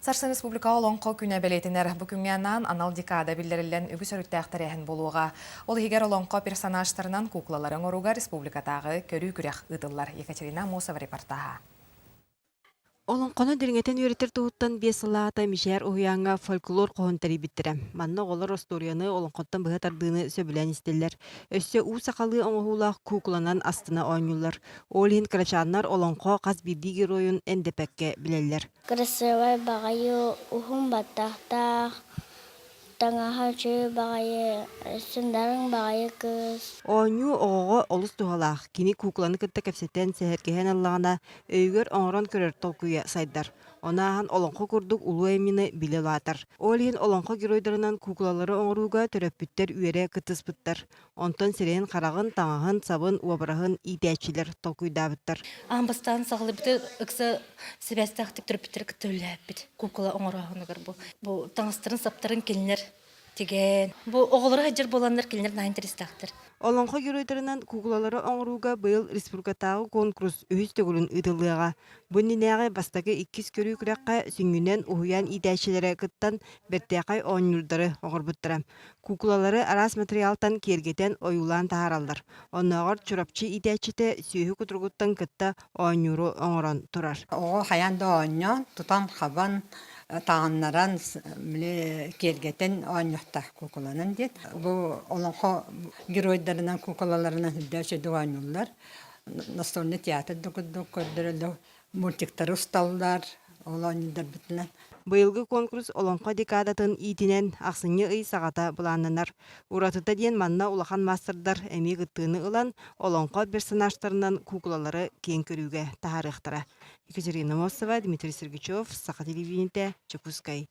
Сарсын республика Олоҥхо күнэ бэлиэтэнэр. Бу күҥҥэ анаан анал декада биллэриллэн үгүс өрүттээх тэрээһин буолуоҕа. Ол иһигэр Олоҥхо персонажтарынан куклалары оҥорууга республикатааҕы көрүү-күрэх ыытыллар. Екатерина Амосова репортаһа. Олоҥхону дириҥэтэн үөрэтэр туһуттан 5 сыллааҕыта Мичээр уһуйааҥҥа фольклор хоһун тэрийбиттэрэ. Манна оҕолор остуоруйаны олоҥхоттон быһа тардыыны сөбүлээн истэллэр. Өссө уу сахалыы оҥоһуулаах куукуланан астына оонньууллар. Ол иһин кырачааннар олоҥхо хас биирдии геройун эндэпэккэ билэллэр. Кырасыабай баҕайы уһун баттахтаах, таҥаһа үчүгэй баҕайы, сындарыҥ баҕайы кыыс. Оонньуу оҕоҕо олус туһалаах. Кини куукуланы кытта кэпсэтэн, сэһэргэһэн ыллаҕына, өйүгэр оҥорон көрөр толкуйа сайдар. Ону ааһан олоҥхо курдук улуу айымньыны билэ улаатар. Ол иһин олоҥхо геройдарынан куукулалары оҥорууга төрөппүттэр үөрэ кыттыспыттар. Онтон сирэйин-хараҕын, таҥаһын, сабын, уобараһын иитээччилэр толкуйдаабыттар. Аан бастаан саҕалыыбыты ыкса сибээстээхтик төрөппүттэри кытта үлэлээппит. Куукула оҥорооһунугар бу. Бу таҥастарын, саптарын кинилэр тигэн. Бу оҕолоро сылдьар буоланнар кинилэр наһаа интэриэстээхтэр. Олоҥхо геройдарынан куукулалары оҥорууга быйыл республикатааҕы конкурс үһүс төгүлүн ыытыллыаҕа. Бу иннинээҕи бастакы иккис көрүү күрэххэ сүнньүнэн уһуйаан иитээччилэрэ кыттан бэртээхэй оонньуурдары оҥорбуттара. Куукулалары араас матырыйаалтан киэргэтэн, ойуулаан таһаараллар. Оннооҕор Чурапчы иитээччитэ сүөһү кутуругуттан кытта оонньууру оҥорон турар. Оҕо хайаан да оонньоон, тутан-хабан, таҕыннаран, били киэргэтэн оонньуохтаах куукуланан диэн. Бу олоҥхо геройдарынан, куукулаларынан үрдээх үчүгэйдик оонньууллар. Настольный театр да курдук көрдөрөллөр, мультиктары усталлар, ол оонньуурдарбытынан. Быйылгы конкурс Олоҥхо декадатын иитинэн ахсынньы ый саҕата былааннанар. Уратыта диэн манна улахан маастардар эмиэ кыттыыны ылан, олоҥхо персонажтарынан куукулалары киэҥ көрүүгэ таһаарыахтара. Екатерина Мосова, Дмитрий Сергучев, Саха телевидениетэ, Дьокуускай.